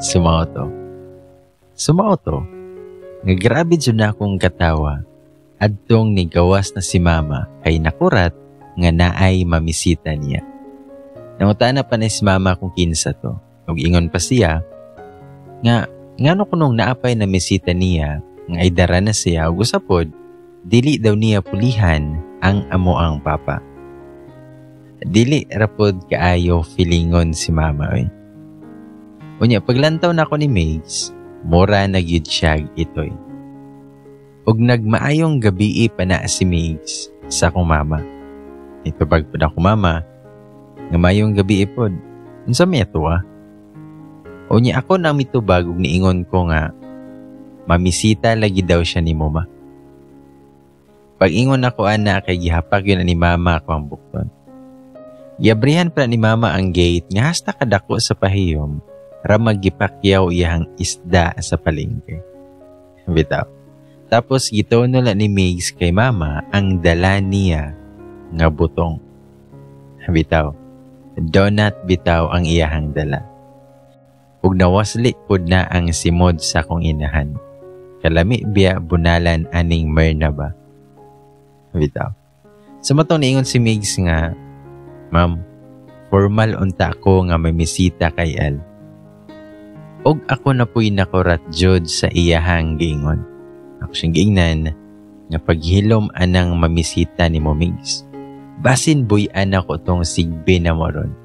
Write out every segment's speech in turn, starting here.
Sumao to. Sumao to. Nga grabe jud na akong katawa. Adtong nigawas na si mama kay nakurat nga naay mamisita niya. Nangutana pa ni si mama kung kinsa to. Ug ingon pa siya nga ngano kunong naapay na misita niya nga ay dara na siya ug usapod dili daw niya pulihan ang amo ang papa. Dili rapod kaayo feelingon si mama oy. Unya paglantaw nako ni Migs, mura na gyud siya itoy. Ug nagmaayong gabii pa na si Migs sa akong mama. Itubag pud ako mama, nga maayong gabii pod. Unsa may ato ah? Unya ako na mitubag ug niingon ko nga mamisita lagi daw siya ni mama. Pag-ingon ako ana kay gihapak yun ni mama ako ang bukton. Giabrihan pa ni mama ang gate nga hasta kadako sa pahiyom ramag gipakyaw iyang isda sa palengke. Bitaw. Tapos gitono na ni Migs kay mama ang dala niya nga butong. Bitaw. Donut bitaw ang iyahang dala. Ug nawasli pud na ang simod sa akong inahan. Kalami biya bunalan aning Myrna ba? Bitaw. Sa matong niingon si Migs nga, Ma'am, formal unta ko nga may misita kay El. Og ako na pu'y nakurat jud sa iyahang giingon. Ako siyang giingnan nga paghilom anang mamisita ni mo Migs. Basin buy-an ako tong sigbe na moron.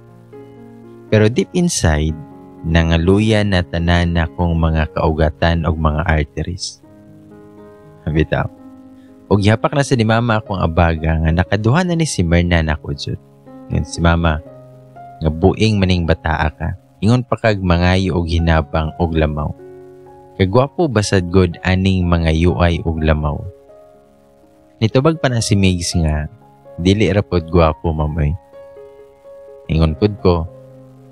Pero deep inside, nangaluya na tanan akong mga kaugatan og mga arteries. Bitaw. Og gihapak na sa ni mama akong abaga nga nakaduha na ni si Myrna na ako jud. Ngan si mama, nga buing maning bataa ka. Ingon pa kag mangayo og hinabang og lamaw. Kagwapo basad god aning mga yuay og lamaw. Nitubag pa na si Migs nga dili ra pod gwapo mamoy. Ingon pod ko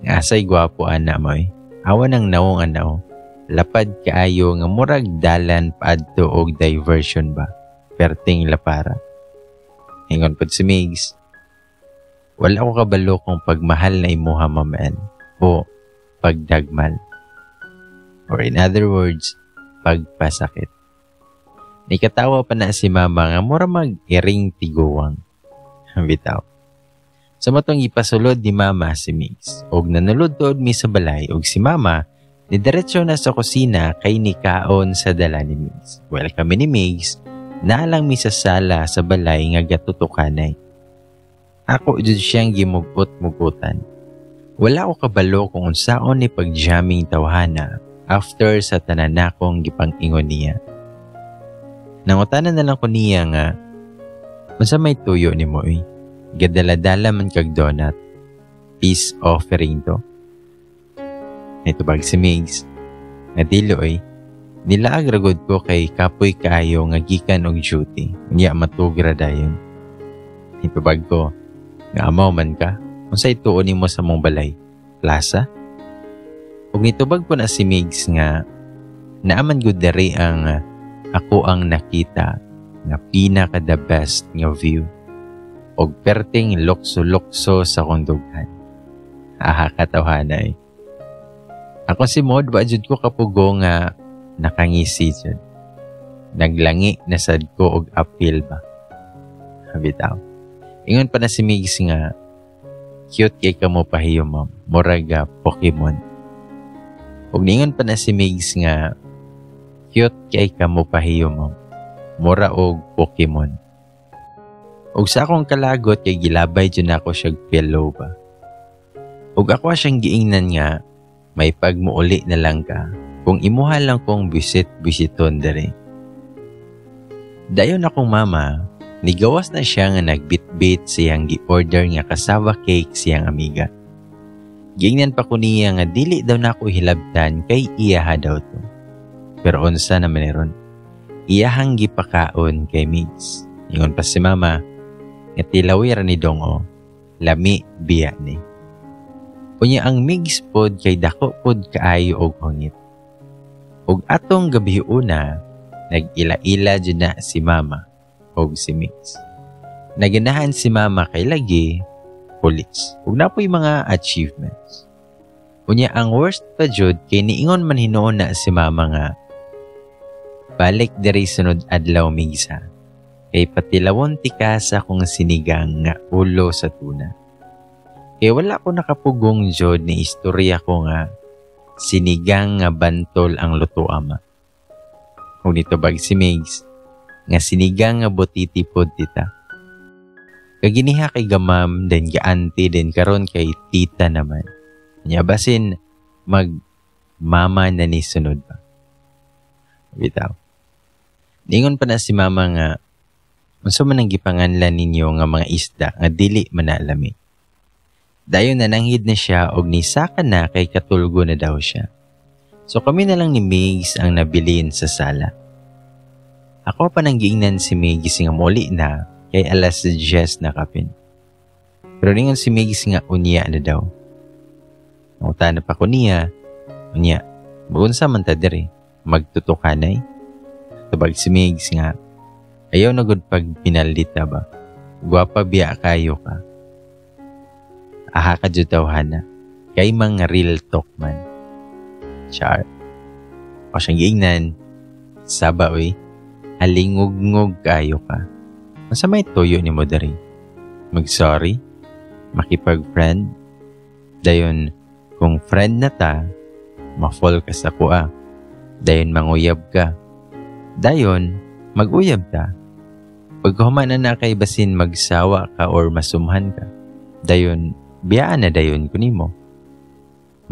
nga asay gwapo ana moy. Awa nang nawong anao. Lapad kaayo nga murag dalan paadto og diversion ba. Perting lapara. Ingon pod si Migs, wala ko kabalo kung pagmahal na imuha mamael o pagdagmal. Or in other words, pagpasakit. Nikatawa pa na si mama nga mura mag-iring tiguwang. Bitaw. Sa matong ipasulod ni mama si Migs, og nanulod tuod mi sa balay og si mama nidiretso na sa kusina kay nikaon sa dala ni Migs. Well, kami ni Migs, naalang mi sa sala sa balay nga gatutukanay. Ako jud siyang gimugot-mugutan. Wala ko kabalo kung unsaon ni pag-jamming tawhana after sa tanan nakong gipang-ingon niya. Nangutana na lang ko niya nga, unsa may tuyo ni mo eh? Gadala-dala man kag donut. Peace offering to. Nitubag si Migs, nga dilo eh, nilaag ragod ko kay kapoy kaayo nga gikan og duty. Unya matugra dayon. Nitubag ko, nga amaw man ka, unsay tuon nimo sa mong balay? Plaza? Ug nitubag po na si Migs nga naaman gud diri ang ako ang nakita nga pinaka the best nga view og perting lukso-lukso sa kong dughan. Aha, katawhanay. Ako si Mod, wa jud ko kapugo nga nakangisi jud. Naglangi na sad ko og appeal ba. Bitaw. Ingon pa na si Migs nga cute kay kamo pahiyo ma'am, murag Pokemon. Ug niingon pa na si Migs nga cute kay kamo pahiyo ma'am, mura og Pokemon. Ug sa akong kalagot kay gilabay jud nako siyag pillow ba. Ug ako siyang giingnan nga may pagmuuli na lang ka kung imuha lang kong bisit-bisiton dere. Dayon akong mama, nigawas na siya nga nagbitbit siyang gi-order nga cassava cake siyang amiga. Giingnan pa ko niya nga dili daw nako hilabtan kay iyaha daw to. Pero unsa naman ni ron, iyahang gipakaon kay Migs. Ingon pa si mama, nga tilawi ra ni Dongo, lami biya ni. Unya ang Migs pod kay dako pod kaayo og hungit. Ug atong gabi una, nag-ila-ila jud na si Mama ug si Migs. Naganahan si Mama kay lagi pulis ug napoy mga achievements. Unya ang worst pa jud kay niingon man hinuon na si Mama nga balik diri sunod adlaw, Migs, ha. Kay patilawon tika sa akong sinigang nga ulo sa tuna. Kay wala ko nakapugong jud ni istorya ko nga sinigang nga bantol ang luto, ama. Ug nitubag si Migs nga sinigang nga butiti pod, tita. Kaginiha kay gamam, then gaanti, then karon kay tita naman. Nya basin mag mama na ni sunod pa. Bitaw. Ningon pa na si Mama nga unsa man ang gipanganlan ninyo nga mga isda nga dili man nalami. Dayon nananghid na siya og nisaka na kay katulgo na daw siya. So kami na lang ni Migs ang nabilin sa sala. Ako pa nang giingnan si Migs nga muli na kay alas 10 na kapin. Pero ningon si Migs nga unya na daw. Nangutana pa ko niya, unya, magunsa man ta diri, magtutukanay? Tubag si Migs nga, ayaw na gud pag pinalita ba. Gwapa biya kayo ka. Aha ka jud tawhana. Kay mga real talk man. Char. O siyang giingnan, saba oy, alingugngog kayo ka. Unsa may tuyo ni mo diri? Mag-sorry? Makipag-friend? Dayon, kung friend na ta, ma-fall ka sa kuha. Dayon manguyab ka. Dayon, mag-uyab ta. Pagkahuman na na kay basin magsawa ka or masumhan ka. Dayon, biyaan na dayon ko nimo.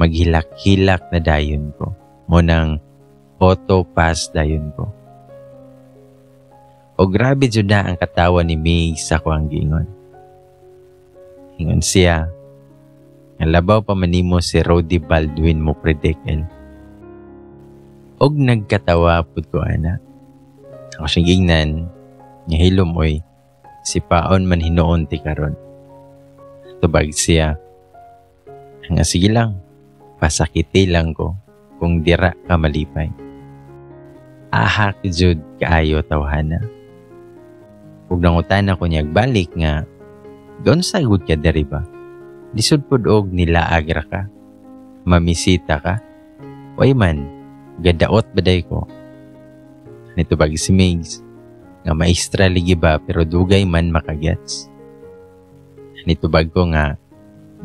Maghilak-hilak na dayon ko. Munang auto-pass dayon ko. O grabe jud na ang katawa ni Mig sa kuang giingon. Ingon siya, nga labaw pa man nimo si Rody Baldwin mo predict el. Og nagkatawa pud ko ana. Ako siyang giingnan, nga hilom oy, si paon man hinuon ti karon. Tubag siya, nga sige lang, pasakiti lang ko kung dira ka malipay. Ahak jud kaayo tawhana. Ug nangutan ako niya balik nga, doon sa gud ka diri ba? Lisod pud og nilaag ra ka. Mamisita ka. Way man, gadaot baday ko. Nitubag si Migs, nga maestra ligi ba pero dugay man makagets. Nitubag ko nga,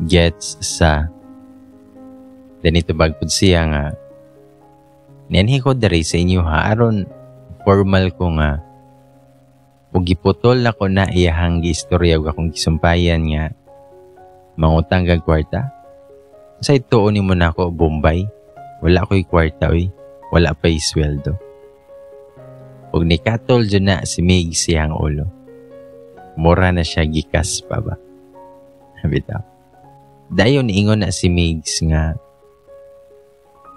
gets sa. Then nitubag pud siya nga, nianhi ko diri sa inyo ha, aron formal ko nga, ug giputol na ko na iyahang giistorya ug akong gisumpayan nga, mangutang kag kwarta. Sa ituon nimo nako Bombay, wala ko'y kwarta oy, wala pa'y sweldo. Ug nikatol jud na si Mig siyang ulo. Mura na siya gikas pa ba. Bitaw. Dayon ingon na si Migs nga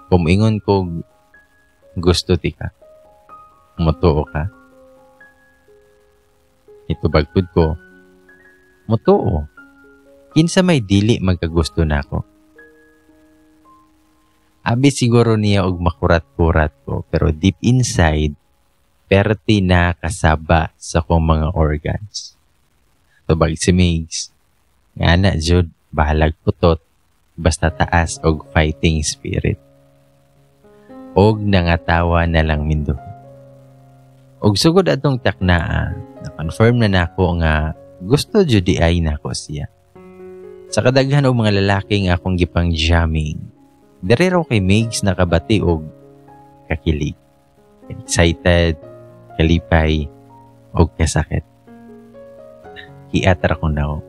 kung ingon ko gusto ti ka, mutuo ka. Itubag pud ko, mutuo. Kinsa may dili magkagusto nako. Abi siguro niya og makurat-kurat ko pero deep inside, perti na kasaba sa kong mga organs. Tubag si Migs, nga na jud bahalag putot basta taas og fighting spirit. Og nangatawa na lang mindo. Og sugod atong taknaa, na-confirm na nako nga gusto jud di ay nako siya. Sa kadaghan og mga lalaki nga akong gipang jamming, diri raw kay Migs nakabati og kakilig. Excited, kalipay, og kasakit. Kiat ra ko now.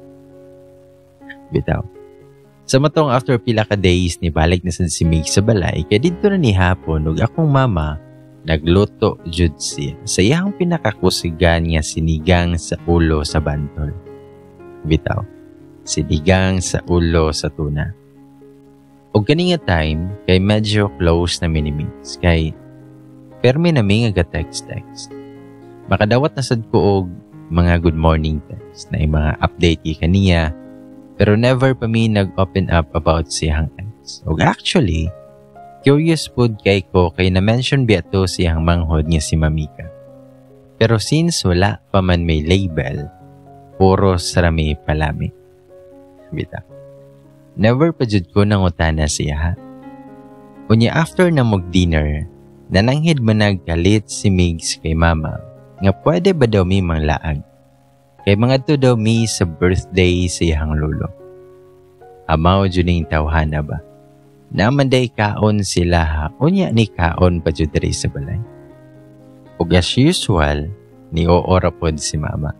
Bitaw. Sa matong after pila ka days ni balik na sad si Migs sa balay kay didto na ni hapon ug akong mama nagluto jud siya sa iyang pinakakusigan nga sinigang sa ulo sa bantol. Bitaw. Sinigang sa ulo sa tuna. Og kani nga time kay medyo close na mi ni Migs kay permi na mi nga text-text. Makadawat na sad ko og mga good morning text na mga update kaniya pero never pa mi nag-open up about siyang ex. Og actually, Curious pud kay ko kay na-mention biya to siyang manghod nga si Mamika. Pero since wala pa man may label, puros rami palami. Bita. Never pa jud ko nangutana siya ha. Unya after na mog dinner, nananghid man nagkalit si Migs kay mama nga pwede ba daw mi manglaag. Kay mga to daw mi sa birthday sa iyang lolo. Amaw jud ning tawhana ba? Naman day kaon sila ha, unya ni kaon pa jud diri sa balay. Ug as usual, ni oora pod si mama.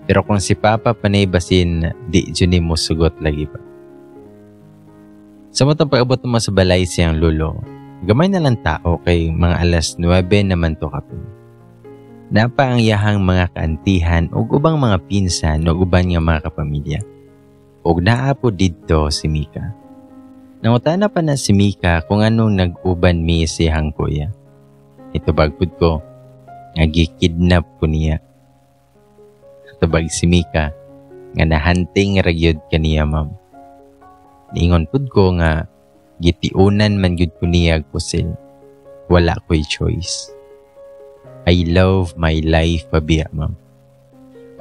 Pero kung si papa panay basin, di jud ni mo sugot lagi pa. Sa matang pag-abot mo sa balay siyang lolo, gamay na lang tao kay mga alas 9 naman to kapin. Napa ang yahang mga kaantihan ug ubang mga pinsan ug uban nga mga kapamilya. Ug naa po didto si Mika. Nangutana pa na si Mika kung anong nag-uban mi siyang kuya. Itubag pud ko, nga gikidnap ko niya. Tubag si Mika, nga nahanting ragyod kaniya, ma'am. Niingon pud ko nga gitiunan man gyud ko niya pusil. Wala ko'y choice. I love my life pa biya, ma'am.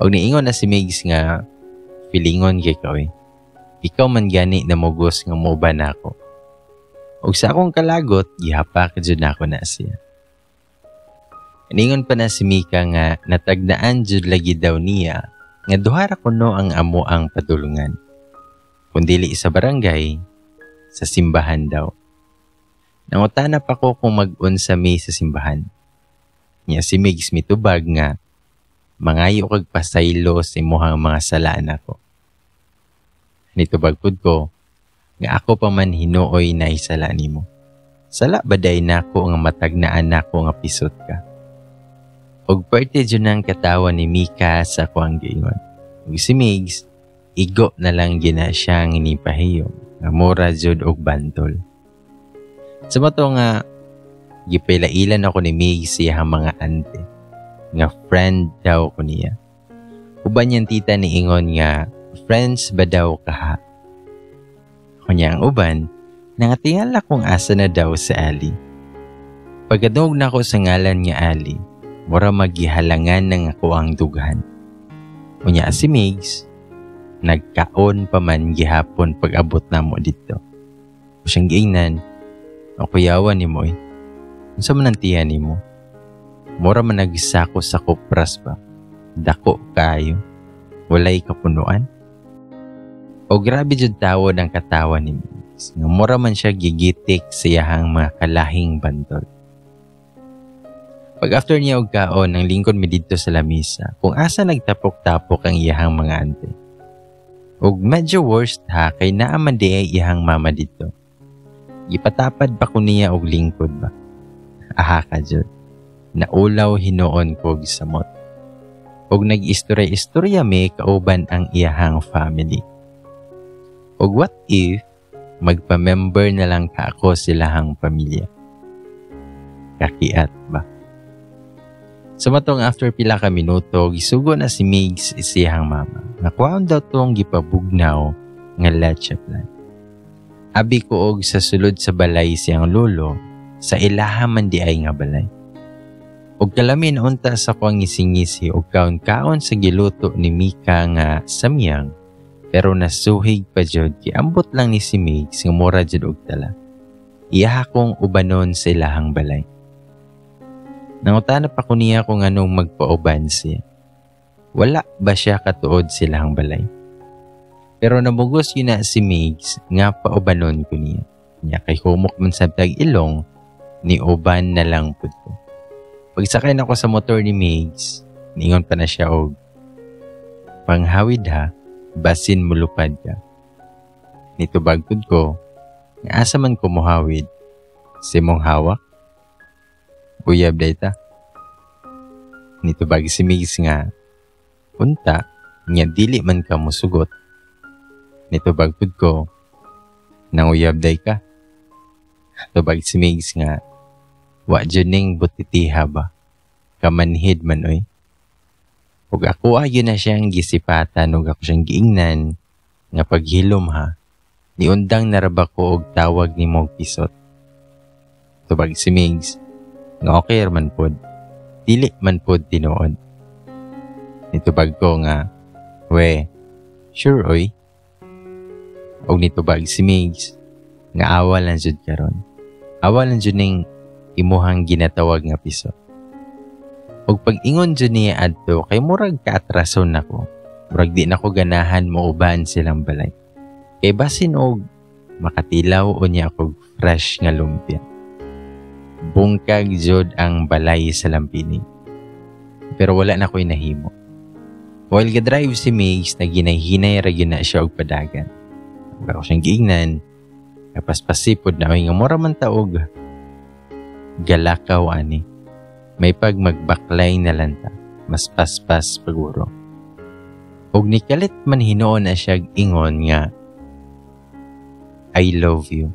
Og niingon na si Migs nga feelingon kay ka oy. Ikaw man gani namugos nga moba nako. Og sa akong kalagot, gihapak jud nako na siya. Ningon pa na si Mika nga natagnaan jud lagi daw niya nga duha ra kuno ang amo ang padulungan. Kung dili sa barangay, sa simbahan daw. Nangutana pa ko kung mag-unsa mi sa simbahan. Nya si Migs mitubag nga mangayo kag pasaylo sa imuhang mga sala nako. Nitubag pud ko nga ako pa man hinuoy na isala nimo. Sala ba day nako nga matagnaan nako nga pisot ka? Og parte jud ang katawa ni Mika sa akuang giingon. Ug si Migs, igo na lang gina siyang inipahiyom nga mura jud og bantol. Sa mato nga gipailailan ako ni Migs siyang mga ante nga friend daw ko niya. Uban niyang tita ni ingon nga friends ba daw kaha? Kunya ang uban, nangatingala kung asa na daw si Ali. Pagkadungog na ako sa ngalan nga Ali, mura magihalangan ng ako ang dughan. Unya si Migs, nagkaon pa man gihapon pag-abot na mo dito. O siyang giingnan, o kuyawan ni mo eh. Unsa man ang tiyan ni mo? Mura man nagsako sa kupras ba? Dako kayo. Walay kapunuan. O grabe jud tawod ang katawa ni Migs. Nga mura man siya gigitik sa iyahang mga kalahing bantol. Pag after niya og kaon, ang lingkod mi didto sa lamisa, kung asa nagtapok-tapok ang iyahang mga ante. Og medyo worst ha, kay naa man di ay iyahang mama didto. Gipatapad pa ko niya og lingkod ba? Aha ka jud. Naulaw hinuon ko og samot. Og nag-istorya-istorya mi kauban ang iyahang family. Og what if magpa-member na lang ka ako silahang pamilya? Kakiat ba? Sa matong after pila ka minuto, gisugo na si Migs siyang mama. Nakuhaon daw tong gipabugnaw nga leche plan. Abi ko og sa sulod sa balay siyang lolo, sa ilaha man di ay nga balay. Og kalamin unta sa kuang ngisingisi og kaon-kaon sa giluto ni Mika nga samyang, pero nasuhig pa jud kay ambot lang ni si Migs nga mura jud og tala. Iyaha kong ubanon sa ilahang balay. Nangutana pa ko niya kung anong magpauban siya. Wala ba siya katuod silahang balay? Pero namugos yun na si Migs nga paubanon ko niya. Niya kay humok man sa tag ilong, ni uban na lang pud ko. Pagsakay na ko sa motor ni Migs, niingon pa na siya og, panghawid ha, basin mulupad ka. Nitubag pud ko, nga asa man ko muhawid, simong hawak? Uyab dayta. Nitubag si Migs nga, unta, nga dili man ka musugot. Nitubag pud ko, nanguyab day ka. Tubag si Migs nga, wa jud ning butitiha ba? Kamanhid man oy. Ug ako ayo na siyang gisipatan ug ako siyang giingnan nga paghilom ha. Niundang naraba ko og tawag ni og pisot. Tubag si Migs nga okay man pod. Dili man pod tinuod. Nitubag ko nga, "We, sure oy." Og nitubag si Migs nga awa lang jud karon. Awa lang jud ning imuhang ginatawag nga piso. Og pag-ingon jud niya adto kay murag kaatrason nako. Murag di nako ganahan mouban silang balay. Kay basin og makatilaw unya ako fresh nga lumpia. Bungkag jud ang balay sa lampinig. Pero wala na ko'y nahimo. While ga-drive si Migs, naghinay-hinay ra gyud na siya og padagan. Ug ako siyang giingnan, kapaspasipod na nga mura man ta og galakaw ani. May pag magbaklay na lang ta, mas paspas paguro. Og nikalit man hinuon na siya ingon nga, "I love you."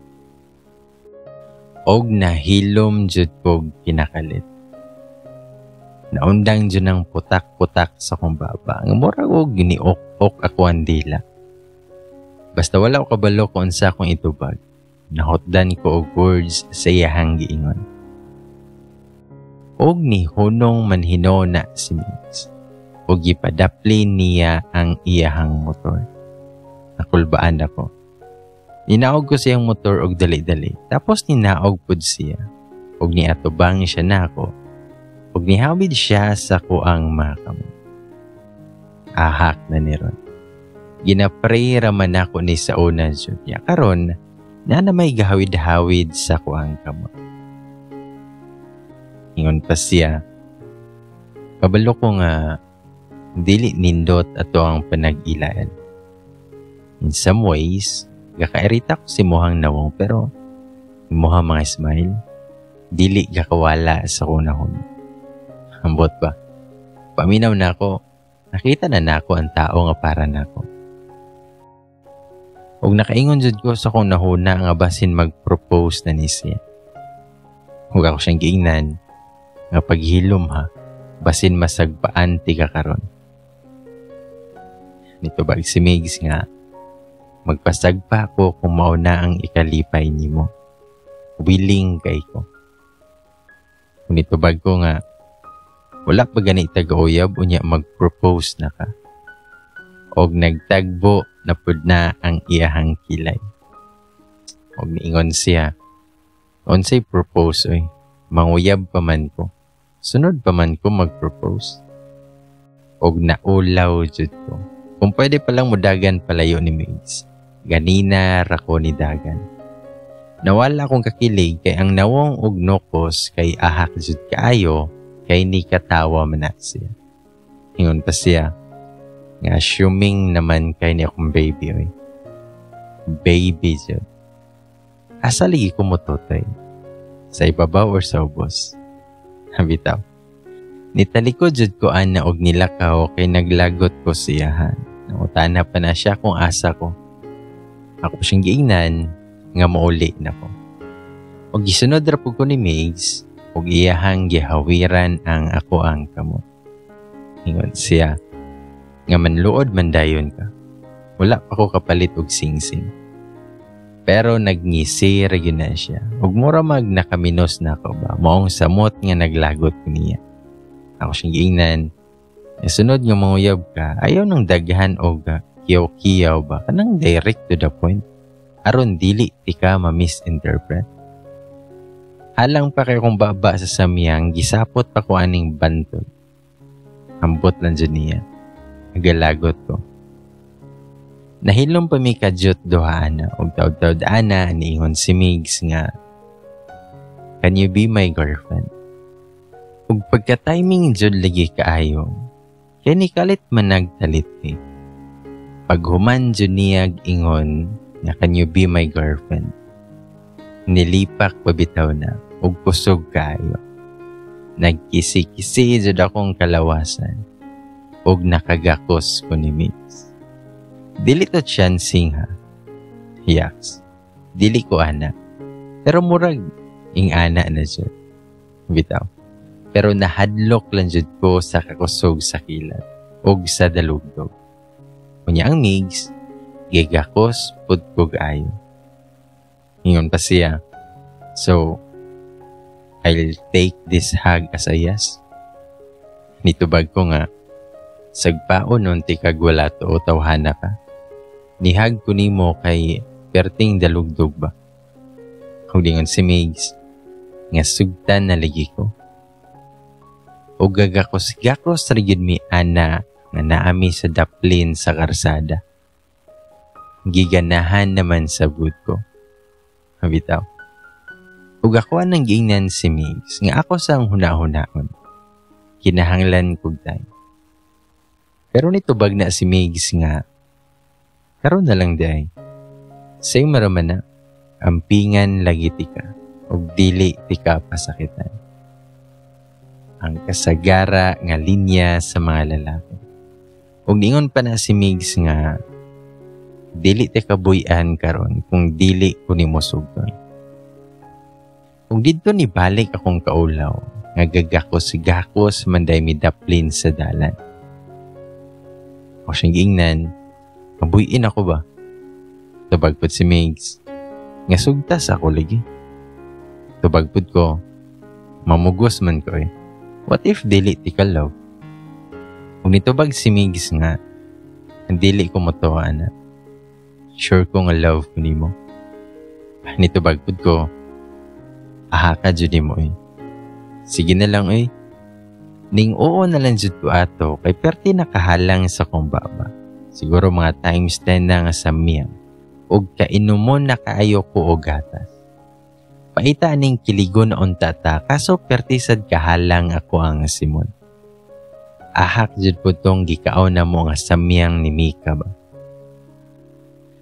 Og nahilom jud kog kinakalit. Naundang jud ang putak-putak sa kong baba. Nga murag og giniok-ok ako ang dila. Basta wala ko kabalo kung unsa akong itubag. Nahutdan ko og words sa iyahang giingon. Og nihunong man hinuon na si Migs. Og gipadapli niya ang iyahang motor. Nakulbaan ako. Ninaog ko siyang motor og dali-dali. Tapos ninaog pud siya. Og niatubang siya nako. Og nihawid siya sa kuang mga kamot. Ahak na ni ron. Ginapray raman ako ni sa una jud. Ya karon na na may gahawid-hawid sa kuang kamot. Ingon pa siya, "Kabalo ko nga dili nindot ato ang panag-ilayan. In some ways, gakairita ko sa imuhang nawong, pero imuhang mga smile, dili gakawala sa kunahon." Ambot ba? Paminaw na ako, nakita na nako ang tao nga para nako. Ug nakaingon jud ko sa akong nahuna nga basin mag-propose na ni siya. Ug ako siyang giingnan nga, "Paghilom ha, basin masagpaan ti ka karon." Nitubag si Migs nga, "Magpasagpa ako kung mauna ang ikalipay nimo. Willing kay ko." Kung nitubag ko nga, "Wala pa gani taga-uyab unya mag-propose na ka." Og nagtagbo na pud na ang iyahang kilay. Og niingon siya, "Unsay propose oy, manguyab pa man ko. Sunod pa man ko mag-propose." Og naulaw jud ko. Kung pwede palang mudagan palayo ni Migs, ganina ra ko ni dagan. Nawala akong kakilig kay ang nawong og nokos kay ahak jud kaayo kay ni katawa man na siya. Ingon pa siya nga, "Assuming naman kay ni akong baby oy." Baby jud. Asa lagi ko mototoy? Sa ibabaw or sa ubos? Bitaw. Nitalikod jud ko ana og nilakaw kay naglagot ko siyahan. Nangutana pa na siya kung asa ko. Ako siyang giingnan nga mauli na ko. Og gisunod ra pud ko ni Migs ug iyahang gihawiran ang ako ang kamot. Ingon siya nga, "Manluod man dayon ka. Wala pa ko kapalit og singsing." Pero nagngisi ra gyud na siya. Ug mura mag nakaminos na ako ba. Maong samot nga naglagot ko niya. Ako siyang giingnan, "Sunod nga manguyab ka, ayaw nang daghan og kiyaw-kiyaw ba. Kanang direct to the point. Aron dili ti ka ma-misinterpret." Halang pa kay kong baba sa samyang, gisapot pa ko aning bantol. Ambot lang dyan niya. Nagalagot ko. Nahilom pa mi kadyot duha ana og taud-taud ana niingon si Migs nga, "Can you be my girlfriend?" Ug pagka-timing jud lagi kaayo, kay ni kalit man nagtalit eh. Paghuman jud niya ingon nga, "Can you be my girlfriend?" Nilipak pabitaw na ug kusog kaayo. Nagkisi-kisi jud akong kalawasan ug nakagakos ko ni Migs. Dili to chancing ha. Yaks. Dili ko ana. Pero murag ing ana na jud. Bitaw. Pero nahadlok lang jud ko sa kakusog sa kilat ug sa dalugdog. Unya ang Migs, gigakos pud kog ayo. Ingon pa siya, "So, I'll take this hug as a yes. Nitubag ko nga, sagpaon nun ti kag wala to o tawhana ka. Ni-hug ko nimo kay perting dalugdog ba. Ug niingon si Migs, nga sugtan na lagi ko. O gagakos-gakos ra gyud mi ana nga naami sa daplin sa karsada. Giganahan naman sa gud ko. Bitaw. Ug ako anang giingnan si Migs nga ako sang huna-hunaon. Kinahanglan kog time. Pero nitubag na si Migs nga karon na lang diay. Same raman na, ampingan lagi tika ug dili tika pasakitan. Ang kasagara nga linya sa mga lalaki. Ug niingon pa na si Migs nga dili tika buy-an karon kung dili ko nimo sugton. Ug didto ni balik akong kaulaw nga gagakos-gakos man day mi daplin sa dalan. Ako siyang giingnan, mabuy-in ako ba? Tubag pod si Migs, nga sugtas ako lagi. Tubag pod ko, mamugos man ko eh. What if dili ti ka love? Ug nitubag si Migs nga, dili ko motuo ana. Sure ko nga love ko nimo. Nitubag pod ko, aha ka jud nimo eh. Sige na lang eh. Ning oo na lang jud ko ato kay perti nakahalang sa kong baba. Siguro mga times 10 na nga sa miyang. Og kainumon na kaayo ko og gatas. Paita aning kiligon unta ta kaso perti sad kahalang ako ang simon. Ahak jud po tong gikaon na mo nga samyang ni Mika ba.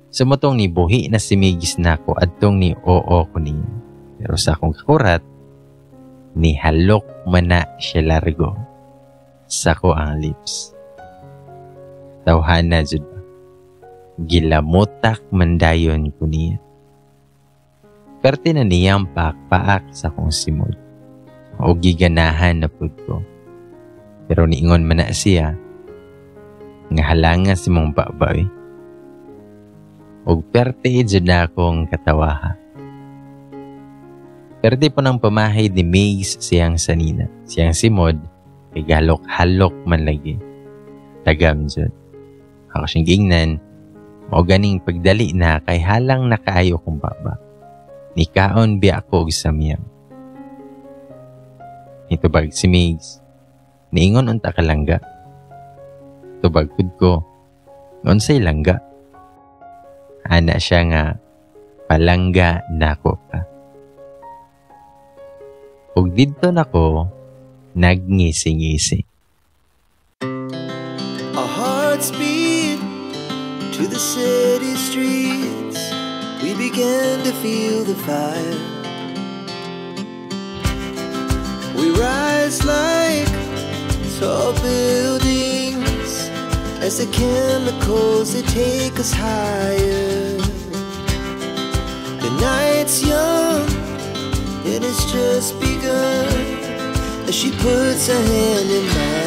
Sumutong ni buhi na si Migis nako adtong ni oo ko niya. Pero sa akong kakurat, ni halok man na siya largo sa ko ang lips. Tawhana jud ba? Gilamutak man dayon ko niya. Perte na niyang paak-paak sa akong simod. O giganahan na pud ko. Pero niingon man na siya, nga halanga si mong baba eh. Og perte jud na akong katawaha. Perte po ng pamahid ni Migs siyang sanina. Siyang simod, kay galok-halok man lagi. Tagam jud. Ako siyang giingnan, mao ganing pagdali na kay halang nakaayo kong baba. Nikaon biya ako og samyang. Nitubag si Migs, niingon unta ka langga. Tubag pud ko, unsay langga? Ana siya nga, palangga nako ka. Ug didto nako, nagngisi-ngisi. Our hearts beat to the city streets. We began to feel the fire. We rise like tall buildings as the chemicals, they take us higher. The night's young and it's just begun as she puts her hand in mine.